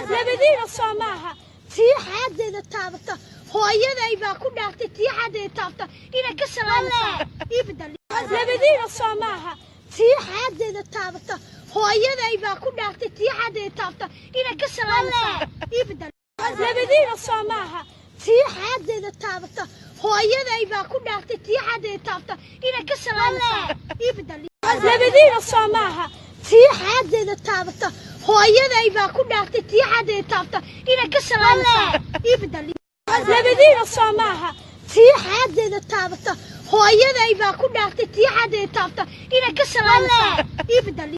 Labadiina soo maaha tii xaadeeda taabata. Hooyaday baa ku dhaartay tii xaadeeda taabta inay ka shalaynaysaa. Ii bedel. Labadiina soo maaha tii xaadeeda taabata. Hooyaday baa ku dhaartay tii xaadeeda taabta inay ka shalaynaysaa. Ii bedel. Labadiina soo maaha tii xaadeeda taabata. Hooyaday baa ku dhaartay tii xaadeeda taabta inay ka shalaynaysaa. Ii bedel. Labadiina soo maaha tii xaadeeda taabata. Hooyaday baa ku dhaartay tii xaadeeda taabta inay ka shalaynaysaa. Ii bedel. Labadiina soo maaha tii xaadeeda taabata. Hooyaday baa ku dhaartay tii xaadeeda taabta inay ka shalaynaysaa. Ii bedel.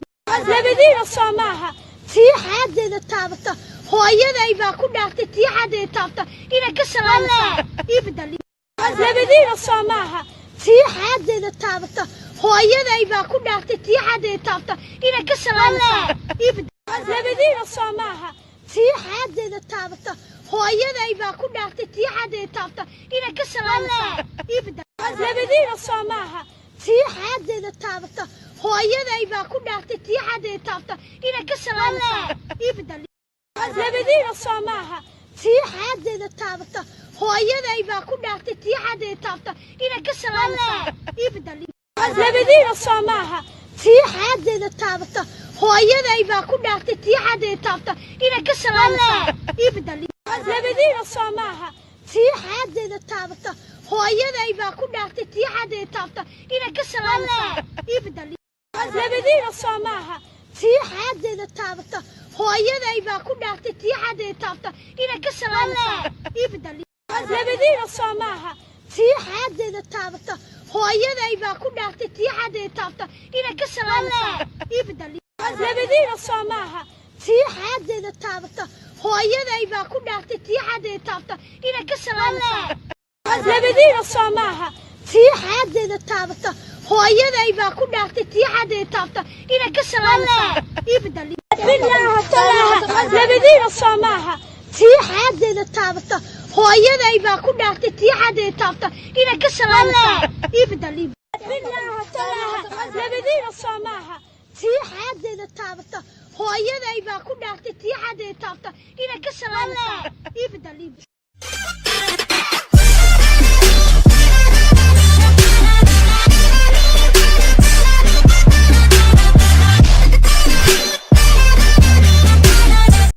Labadiina soo maaha tii xaadeeda taabata. Hooyaday baa ku dhaartay tii xaadeeda taabta inay ka shalaynaysaa. Ii bedel. Labadiina soo maaha tii xaadeeda taabata. Hooyaday baa ku dhaartay tii xaadeeda taabta inay ka shalaynaysaa. Ii bedel. Labadiina soo maaha tii xaadeeda taabata. Hooyaday baa ku dhaartay tii xaadeeda taabta inay ka shalaynaysaa. Ii bedel. Labadiina soo maaha tii xaadeeda taabata. Hooyaday baa ku dhaartay tii xaadeeda taabta inay ka shalaynaysaa. Ii bedel. Labadiina soo maaha tii xaadeeda taabata. Hooyaday baa ku dhaartay tii xaadeeda taabta inay ka shalaynaysaa. Ii bedel. Labadiina soo maaha tii xaadeeda taabata. Hooyaday baa ku dhaartay tii xaadeeda taabta inay ka shalaynaysaa. Ii bedel. Labadiina soo maaha tii xaadeeda taabata. Hooyaday baa ku dhaartay tii xaadeeda taabta inay ka shalaynaysaa. Ii bedel. Labadiina soo maaha tii xaadeeda taabata. Hooyaday baa ku dhaartay tii xaadeeda taabta inay ka shalaynaysaa. Ii bedel. Labadiina soo maaha tii xaadeeda taabata. Hooyaday baa ku dhaartay tii xaadeeda taabta inay ka shalaynaysaa. Ii bedel. Labadiina soo maaha tii xaadeeda taabata. Hooyaday baa ku dhaartay tii xaadeeda taabta inay ka shalaynaysaa. Labadiina soo maaha tii xaadeeda taabata. Hooyaday baa ku dhaartay tii xaadeeda taabta inay ka shalaynaysaa. Ii bedel. Labadiina soo maaha tii xaadeeda taabata. Hooyaday baa ku dhaartay tii xaadeeda taabta inay ka shalaynaysaa. Ii bedel. Labadiina soo maaha tii xaadeeda taabata. Hooyaday baa ku dhaartay tii xaadeeda taabta inay ka shalaynaysaa. Ii bedel.